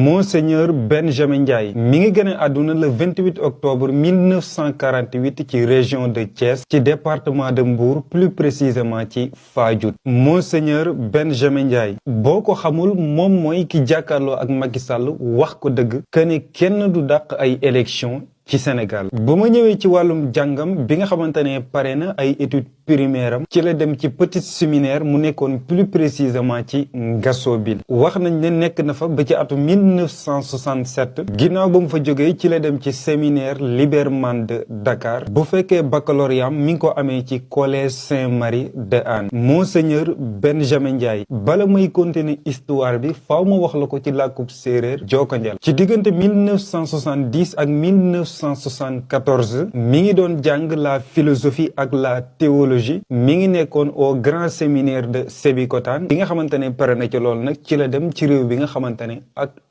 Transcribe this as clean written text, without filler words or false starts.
Monseigneur Benjamin Ndiaye mi ngi gën a àdduna le 28 octobre 1948 ci région de Thiès ci département de Mbour plus précisément ci Fadiouth. Monseigneur Benjamin Ndiaye boo ko xamul moom mooy ki jàkkaarloo ak Macky Sall wax ko dëgg que ne kenn du dàq ay élection ci Sénégal. ba ma ñëwee ci wàllum jàngam bi nga xamante ne pare na ay études primaire am ci la dem ci petit séminaire mu nekkoon plus précisément ci Ngasobile wax nañ ne nekk na fa ba ci atu 1967 ginnaaw ba mu fa jógee ci la dem ci séminaire Liberman de Dakar bu fekkee baccalauréat mi ngi ko amee ci collège Saint-Marie de Hann. Monseigneur Benjamin Ndiaye bala may continuer histoire bi faaw ma wax la ko ci làkkub séeréer jokkanjal ci diggante 1970 ak 1974 mi ngi doon jàng la philosophie ak la théologie mi ngi nekkoon au grand séminaire de Sébikotane bi nga xamante ne pare na ci loolu nag ci la dem ci réew bi nga xamante ne ak